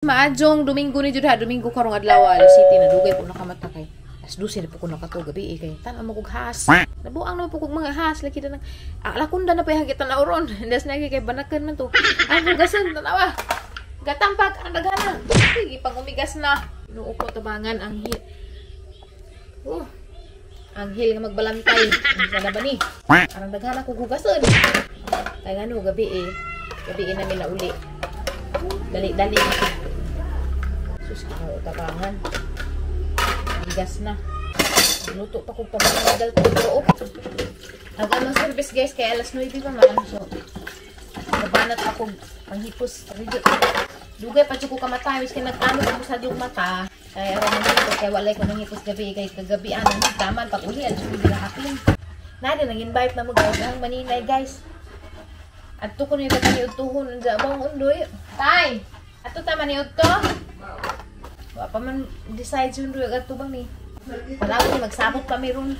Maadjong Domingo ni jud ha, Domingo karong adlaw alas 7 na dugay po nakamata kay alas 12 na po ko nakatog gabi eh, kay tan-aw mo kog has. Nabuang naman po kog mga has lagi na nang alakunda na pa yung tanaw ron. Das na kay banakan man to. Ang hugasan tanawa. Gatampak ang daghana. Sige pang umigas na. Tinuo ko tabangan ang hil. Oh. Ang hil nga magbalantay. Unsa na ba ni? Arang daghana kog hugasan. Kay ngano gabi eh. Gabi eh namin na uli. Dali-dali. Sus, Ginoo tabangan. Bigas na. Luto pa kog pamanagal ko. Ang among service guys kay alas 9 pa man. So, nabanat ako panghipos. Dugay pa jud ko kamatay miski nagtanod ako sa dug mata. Kay aron nang kay walay ko nanghipos gabi kay kagabi anang taman pag uli alas 9 na hapon. Nadi nang invite na mo guys ang maninay guys. Adto ko ni bata ni udtuhon unsa bang undoy. Tay, adto ta man ni udto. Wa pa man decide yun doy adto bang ni. Wala ko magsabot pa mi ron.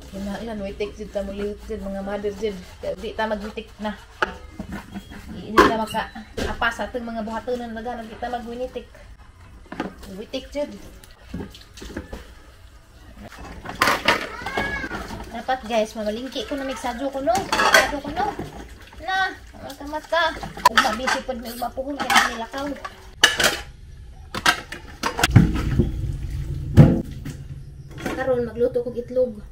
Kinahanglan witik jud ta mulihok jud mga mother jud. Di ta magwitik na. Di ta maka apas atong mga buhatonon nagana di ta magwinitik. Witik jud. Dapat guys, mamalingki ko na migsadyo ko no. Sadyo ko no. Na, mata-mata. Ugma busy pod may ugma puhon kay nilakaw. Karon magluto kog itlog.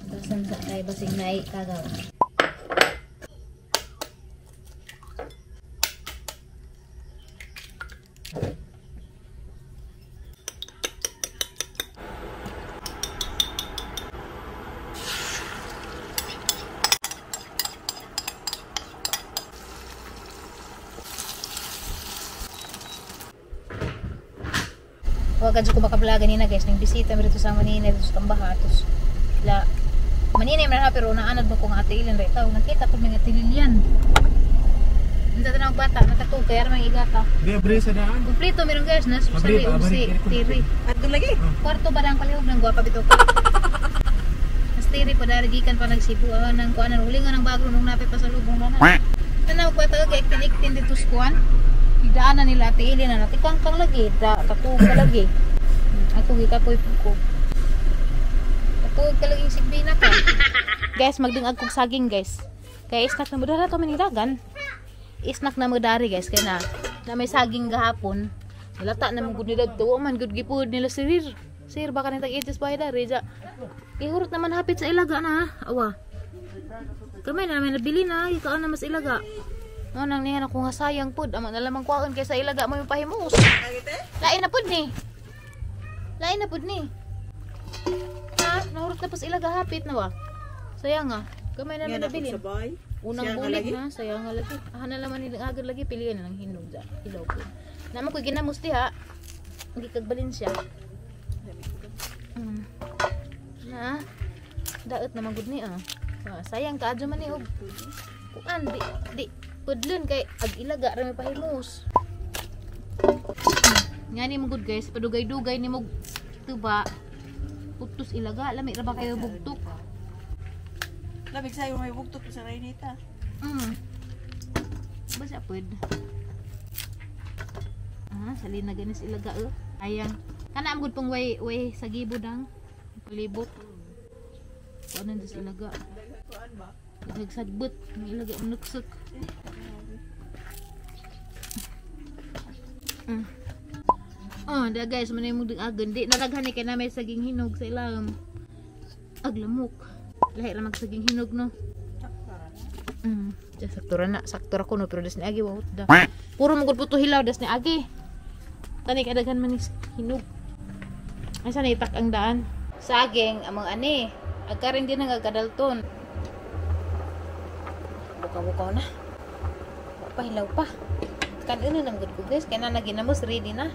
Basan sa kay basig naay kagaw. Huwag ka ko makablog ganina guys, nang bisita mi dito sa Manila dito sa Tambaha atos. La Manila man ha pero naanad mo kung ate ilan right taw nakita ko mga tililian. Unsa tanang bata nakatug kay arang igata. Di abre sa daan. Kompleto meron guys na sa si tiri. Adto lagi. Kwarto ba ang palihog ng gwapa bitaw ka. Mas tiri pa dari gikan pa nagsibu nang kuanan ulingon ang bagro nung napay pasalubong na. Tanaw bata kay iktin dito sa kuan. Daanan nila ate Ilin na natikang kang lagi, da katug ka lagi. Ako gikapoy ko. Katug ka lagi sigbina ka. Guys, magdingag kog saging guys. Kay snack na mo dara to manidagan. Snack na mo dari guys kay na may saging gahapon. Nilata na mo gud nila to man gud gipud nila sirir. Sir baka nitag edges pa dari ja. Gihurot naman hapit sa ilaga na. Awa. Kamay na namin nabili na, ikaw na mas ilaga. No, nang niya ako nga sayang pod, amo na lamang kwaon kaysa ilaga mo yung pahimus. Lain na pod ni. Lain na pod ni. Ha, nahurot na pas ilaga hapit na wa. Sayang nga. Kamay na namin nabili. Unang bulig na, sayang nga lagi. Aha na laman nilang agad lagi pilihan na ng hinog da. Hilaw po. Namo ko'y ginamos diha. Hindi kagbalin siya. Na. Daot na magud ni ah. Sayang kaadyo man ni og kuan di pudlon kay ag ilaga ra may pahimus. Ngani mo good guys, padugay-dugay ni mo tuba. Putos ilaga, lami ra ba kayo bugtok? Lamig sayo may bugtok sa rainita. Basta pud. Ah, sali na ganis ilaga eh. Ayang. Kana am good pong way way sa gibo dang palibot. Kuan sa ilaga. Nagsagbot, may ilaga nuksok. Oh, da guys, manay mo agon. Di naraghan ni kay na may saging hinog sa ilang aglamok. Lahi ra magsaging hinog no. Sakto ra na, sakto ra kuno pero das ni agi wa da. Puro mo gud puto hilaw das ni agi. Tani kay daghan man hinog. Ay sana itak ang daan. Saging among ani. Agkarin din ang agkadalton. Bukaw-bukaw na. Wa pa hilaw pa. Kanon na gud ko guys, kay na naginamos ready na.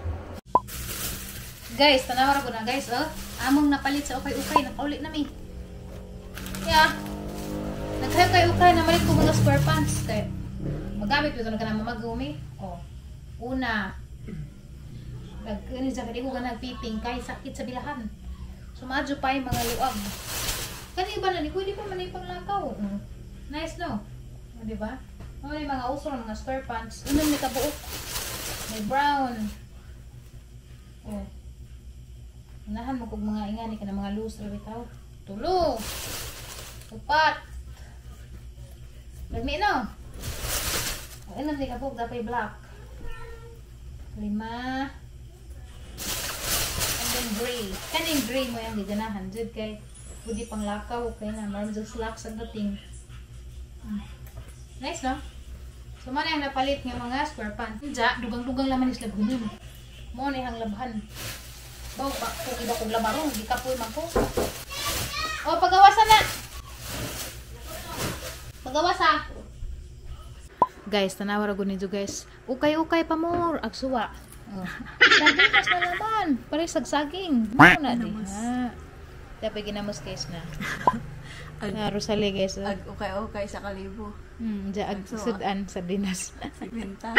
Guys, tanaw ra ko na guys, oh. Among napalit sa ukay-ukay, nakauli na mi. Yeah. Nagkay-ukay na malit ko mga square pants kay magamit ko na kanang mamagumi. Oh. Una. Nagkani sa kadi ko kanang fitting kay sakit sa bilahan. Sumadyo pa yung mga luag. Kani iba na ni ko di pa man ipanglakaw. Nice no? O, di ba? May mga uso ng mga square pants. Unang ni kabuok. May brown. Oh. Unahan mo kog mga ingani ka na mga loose ra bitaw. Tulo. Upat. Lagmi no. O ilan di ka buk dapay black. Lima. And then gray. Kaning gray mo yung giganahan jud kay pwede pang lakaw kay na maram jud slacks ang dating. Nice no? So mo na yung napalit nga mga square pants. Diya, dugang-dugang laman is labhanon. Mo na yung labhan. Baw pa kung iba kong labaro, di kapoy man ko. O, pagawasa na. Pagawasa. Guys, tanawa ra gud ninyo guys. Ukay-ukay pa more agsuwa. Oh. Sardinas na naman. Pare sagsaging. Mo na di. Ha. Dapat ginamos guys na. Na Rosalie guys. Oh. Ag ukay-ukay sa kalibo. Diya ag sudan sardinas. Benta.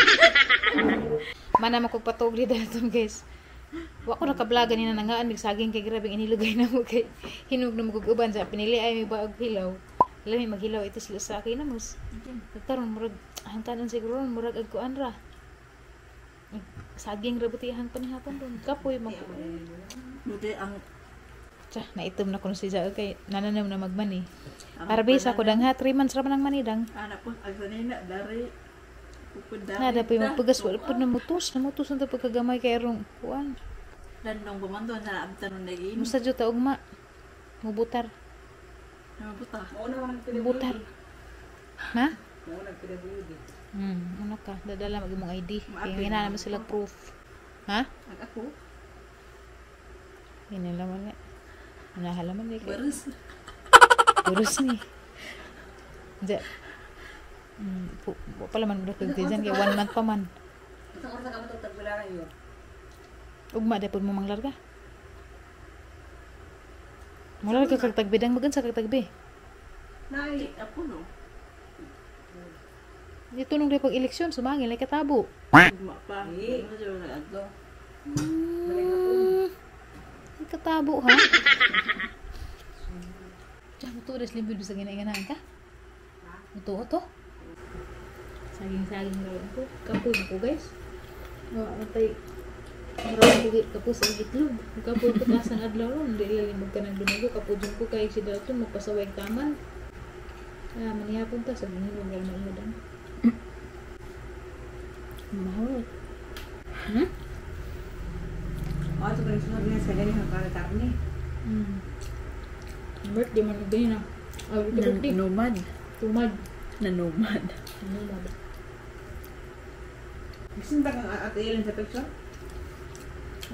Mana mo kog patog di daton guys. Wa ko naka-vlog ganina nangaan mig saging kay grabe inilugay na mo kay hinog na mo kog uban sa pinili ay may baog hilaw. Lami maghilaw ito sila sa akin namos. Karon murag hangkanon siguro murag ag kuan ra. Saging ra buti hang panihapon ron. Kapoy man ko. Buti ang Tsa, naitom na kuno si Jael kay nananaw na magmani. Para bisa ko dang ha, 3 months ra man ang mani dang. Anak po, ag sanina dari. Pupud dari. Nada pa yung magpagas, wala po namutos. Namutos na ito pagkagamay kay rong kuan. Dandong bumando na abtan nung nagin. Musa jud ta ugma. Mubutar. Mabuta. Mubutar. Ha? Ano ka? Dadala mag imong ID. Kaya ngina naman sila proof. Ha? Ag ako. Hindi naman nga. Nahalaman ni kay. Baris. Burus ni. Diya. Pala man mo kag dyan kay 1 month pa man. Isang oras ka matutag wala kayo. Ugma dapod mo manglarga. Mula ka kag tagbi dang magan sa kag tagbi. Nay, ako no. Dito nung pag eleksyon sumangil ay katabo. Ugma pa. Ano siya nag-adto? Ay katabo ha. Diyan mo to res limbid sa ginainganahan ka. Mutuo to. Saging-saging raw ko. Kapoy ko guys. No, antay. Murag ko kapos ang itlog. Kapoy ko taas ang adlaw ron. Di lalim ka ng Domingo. Kapujong ko kay si Dalton magpasaway taman. Ah, manihapon ta sa ginhilog ra man mo. Mahal. Oh, ito pa rin sunod niya sa ganyan ang para karne. Birthday man og ganyan ah. Ay, birthday. Nomad. Tumad. Nanomad. Nomad. Bisin ba kang ate Ellen sa picture?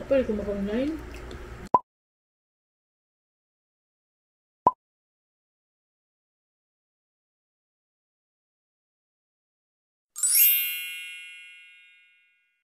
Pwede ko maka-online.